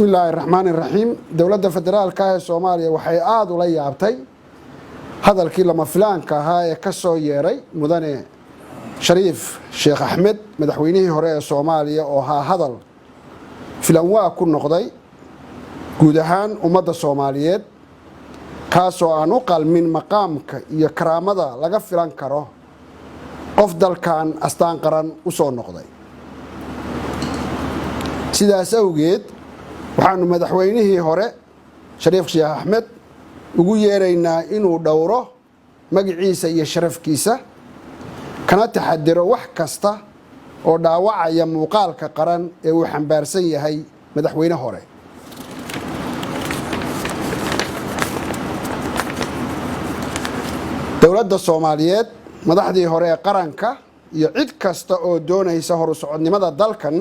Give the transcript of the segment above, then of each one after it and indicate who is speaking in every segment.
Speaker 1: Bismi illaahi raxmaani raxiim. Dowladda federaalka ah ee Soomaaliya waxay aada ula yaabtay hadalkii lama filaanka ahaa ee ka soo yeeray Mudane Shariif Sheekh Axmed, madaxweynihii hore ee Soomaaliya, oo ahaa hadal filanwaa ku noqday guud ahaan ummadda Soomaaliyeed, kaasoo aan u qalmin maqaamka iyo karaamada laga filan karo qof dalkan astaan qaran u soo noqday. Sidaas awgeed, waxaanu madaxweynihii hore Shariif Sheekh Axmed ugu yeeraynaa inuu dhowro magiciisa iyo sharafkiisa, kana taxadiro wax kasta oo dhaawacaya muuqaalka qaran ee uu xambaarsan yahay madaxweyne hore. Dowladda Soomaaliyeed, madaxdii hore ee qaranka iyo cid kasta oo doonaysa horu socodnimada dalkan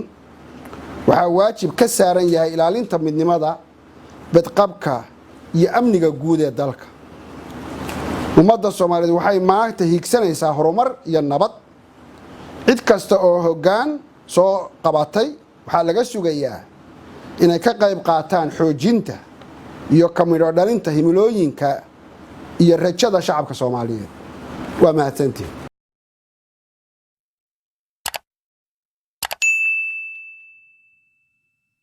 Speaker 1: waxaa waajib ka saaran yahay ilaalinta midnimada, bedqabka iyo amniga guud ee dalka. Ummadda Soomaaliyeed waxay maanta hiigsanaysaa horumar iyo nabad. Cid kasta oo hoggaan soo qabatay waxaa laga sugayaa inay ka qayb qaataan xoojinta iyo kamidho dhalinta himilooyinka iyo rajada shacabka Soomaaliyeed. Waa mahadsantihin.